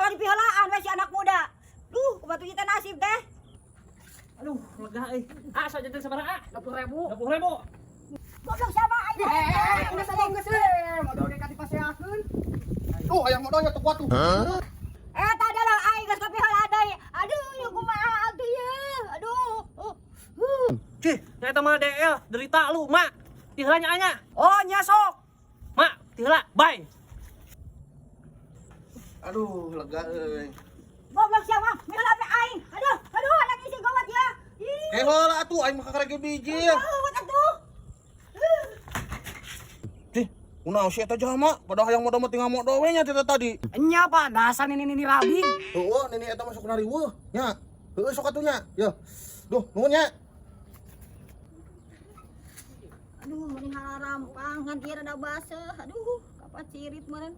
Ulah dipiheulaan we si anak muda. Duh, kumaha tuh kita nasib teh. Aduh, lega euy. Ah, sok janten sabaraha? 20.000. 20.000. Goblok siapa aing? Eh, geus aja geus we. Modal ge ka dipaseakeun. Tuh, hayang modal nya tuh kuat tuh. Eta adalah aing geus kapiheula deui. Aduh, ieu kumaha atuh ye. Aduh. Cih, nya eta mah DL, derita lu, Mak. Ti heula nya anya. Oh, nya sok. Mak, ti heula, bye. Aduh, lega euy. Goblok siapa? Miheula pe aing. Aduh, aduh anak isi gawat ya. Ih, Eh heula atuh aing mah kakarek bijil. gawat atuh. Cih, kunaon sih eta jalma? Padahal hayang modal mah tinggal modal we nya teh tadi. Nya Pak, dasar nini-nini rabing. Heueuh, nini eta masuk na riweuh nya. Heueuh sok atuh nya. Yo. Duh, nuhun nya. Aduh, meni harampang ngan ieu rada baseuh. Aduh, kapan cirit meureun.